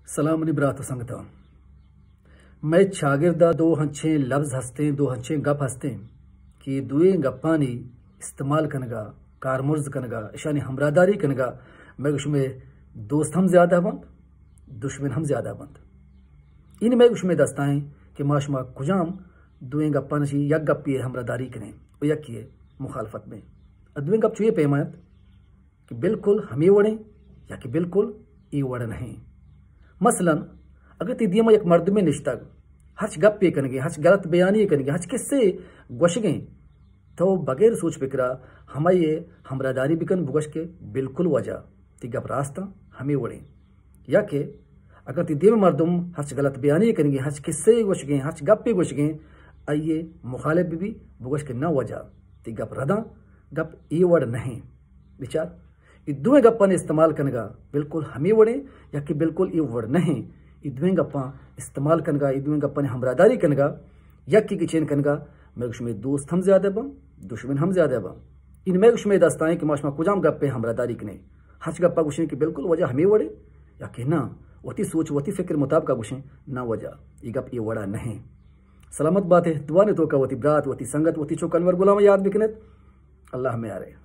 سلام منی برات و سنگتاں۔ مئے چاگردا دو ہنچیں لبز ہستیں، دو ہنچیں گپ ہستیں کہ دوئیں گپانی استعمال کنگا، کارمرز کنگا، اشانی ہمراہداری کنگا مئے گو شمئے دوست ہم زیادہ بنت، دشمن ہم زیادہ بنت۔ این مئے گو شمئے دستائیں کہ ما شما کجام دوئیں گپانی یک گپی ہمراہداری کنیں و یکی مخالفت بیں۔ دوئیں گپ چوئے پیما انت کہ بالکل ہمے وڑیں یا کہ بالکل اے وڑ نہیں۔ مثلاً اگر تی دیما یک مردمے نشتگ، ہرچ گپے کنگے، ہرچ غلط بیانی کنگے، ہرچ کسے گوشگیں، تو بغیر سوچ فکرا ہمائی ہمراہداری بکن، بگوش کہ بالکل واجہ، تی گپ راستاں، ہمے وڑیں۔ یا کہ اگر تی دیم مردم ہرچ غلط بیانی کنگے، ہرچ کسے گوشگیں، ہرچ گپے گوشگیں، آئیے مخالف بی بی، بگوش کہ نہ واجہ، تی گپ رداں، گپ اے وڑ نہیں۔ بچار، اے دوئیں گپانی استعمال کنگا بالکل ہمے وڑیں یا کہ بالکل اے وڑ نہیں۔ اے دوئیں گپاں استعمال کنگا، اے دوئیں گپانی ہمراہداری کنگا، یکی گچین کنگا، مئے گو شمئے دوست ہم زیادہ بن، دشمن ہم زیادہ بن۔ این مئے گو شمئے دستائیں کہ ما شما کجام گپے ہمراہداری کنیں۔ ہرچ گپا گوشیں کہ بالکل واجہ ہمے وڑیں یا کہ نہ، وتی سوچ، وتی فکر مطابقا گوشیں، نہ واجہ، اے گپ اے وڑا نہیں۔ سلامت باتے، دعا نے توکا وتی برات، وتی سنگت، وتی چوک انور غلام یاد بکنت۔ اللہ میارے۔